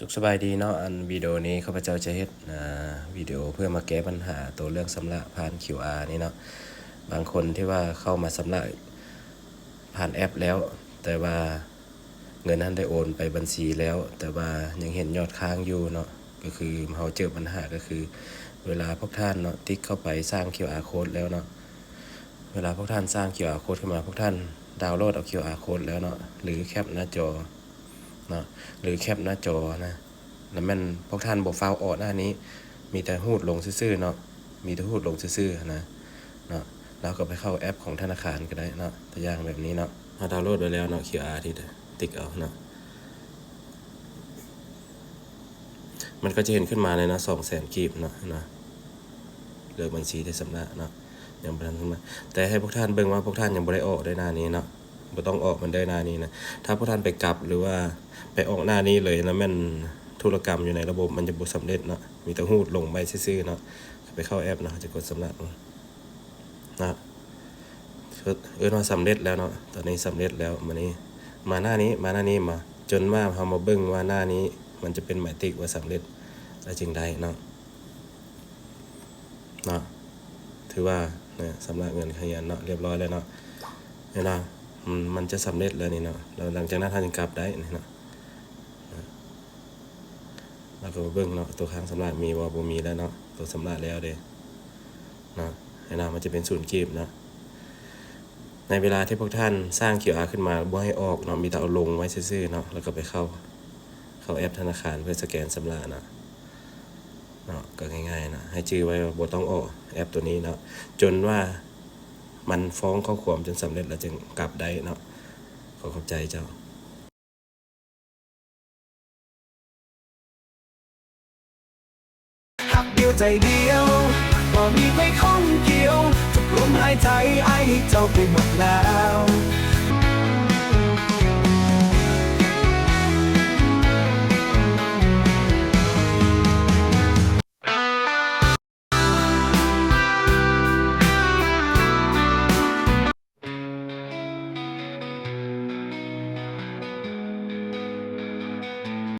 ສຸກສະບາຍດີເນາະ, ອັນວິດີໂອນີ້ຂ້າພະເຈົ້າຈະເຮັດ ອາ ວິດີໂອເພື່ອມາແກ້ບັນຫາໂຕເລື່ອງຊຳລະຜ່ານ ຄິວອາ ນີ້ເນາະ. ບາງຄົນທີ່ວ່າເຂົ້າມາຊຳລະຜ່ານແອັບແລ້ວ ແຕ່ວ່າເງິນຫັ້ນໄດ້ໂອນໄປບັນຊີແລ້ວ ແຕ່ວ່າຍັງເຫັນຍອດຄ້າງຢູ່ເນາະ. ກໍຄືເຮົາເຈີບັນຫາ ກໍຄືເວລາພວກທ່ານເນາະ ຕິກເຂົ້າໄປສ້າງ QR code ແລ້ວເນາະ, ເວລາພວກທ່ານສ້າງ QR code ຂຶ້ນມາ ພວກທ່ານດາວໂຫຼດເອົາ QR code ແລ້ວເນາະ ຫຼືແຄບໜ້າຈໍ ເນາະ ຫຼືແຄບໜ້າຈໍນະ ແລ້ວແມ່ນພວກທ່ານບໍ່ຟ້າວອອກໜ້ານີ້ ມີແຕ່ຮູດລົງຊື່ໆເນາະ, ມີແຕ່ຮູດລົງຊື່ໆນະເນາະ, ແລ້ວກໍໄປເຂົ້າແອັບຂອງທະນາຄານກໍໄດ້ເນາະ. ຕົວຢ່າງແບບນີ້ເນາະ, ເຮົາດາວໂຫຼດໄວ້ແລ້ວເນາະ ຄິວອາ ທີ່ຕິກເອົາເນາະ, ມັນກໍຈະເຫັນຂຶ້ນມາເລີຍເນາະ ສອງແສນກີບເນາະ, ເຫັນບໍ່? ເລືອກບັນຊີທີ່ຊຳລະເນາະ. ຍັງບໍ່ທັນຂຶ້ນມາ ແຕ່ໃຫ້ພວກທ່ານເບິ່ງວ່າພວກທ່ານຍັງບໍ່ໄດ້ອອກເດີໜ້ານີ້ເນາະ, ບໍ່ຕ້ອງອອກມັນເດີໜ້ານີ້ນະ. ຖ້າພວກທ່ານໄປກັບ ຫຼືວ່າໄປອອກໜ້ານີ້ເລີຍ ແລ້ວແມ່ນທຸລະກຳຢູ່ໃນລະບົບມັນຈະບໍ່ສຳເລັດເນາະ, ມີແຕ່ຮູດລົງໄປຊື່ໆເນາະ. ໄປເຂົ້າແອັບເນາະ, ຈະກົດຊຳລະເນາະ, ເອີ້ນວ່າສຳເລັດແລ້ວເນາະ, ຕອນນີ້ສຳເລັດແລ້ວ. ມານີ້ ມາໜ້ານີ້ ມາໜ້ານີ້ ມາ ຈົນວ່າເຮົາມາເບິ່ງວ່າໜ້ານີ້ມັນຈະເປັນໝາຍຕິກວ່າສຳເລັດ ແລ້ວຈຶ່ງໄດ້ເນາະ. ເນາະ ຖືວ່ານະ ຊຳລະເງິນຄ່າຮຽນເນາະ ລຽບຮ້ອຍແລ້ວເນາະ, ເຫັນບໍ່? ອືມ ມັນຈະສຳເລັດແລ້ວນີ້ເນາະ, ແລ້ວຫຼັງຈາກນັ້ນເຮົາຈຶ່ງກັບໄດ້ນີ້ເນາະ. ເຮົາກໍມາເບິ່ງເນາະ ໂຕຄ້າງຊຳລະມີບໍ່? ບໍ່ມີແລ້ວເນາະ, ໂຕຊຳລະແລ້ວເດ້ເນາະ. ເຫັນບໍ່? ມັນຈະເປັນສູນກີບເນາະ. ໃນເວລາທີ່ພວກທ່ານສ້າງ QR ຂຶ້ນມາ ບໍ່ໃຫ້ອອກເນາະ, ມີແຕ່ເອົາລົງໄວ້ຊື່ໆເນາະ, ແລ້ວກໍໄປເຂົ້າ ເຂົ້າແອັບທະນາຄານເພື່ອສະແກນຊຳລະນະ ເນາະ. ກໍງ່າຍໆນະ, ໃຫ້ຈື່ໄວ້ວ່າບໍ່ຕ້ອງອອກແອັບໂຕນີ້ເນາະ, ຈົນວ່າມັນຟ້ອງຂໍ້ຄວາມຈົນສຳເລັດ ແລ້ວຈຶ່ງກັບໄດ້ເນາະ. ຂໍຂອບໃຈເຈົ້າ. ຮັກດຽວໃຈດຽວ ບໍ່ມີໃຜຂ້ອງກ່ຽວ, ທຸກລົມຫາຍໃຈອ້າຍໃຫ້ເຈົ້າໄປໝົດແລ້ວ.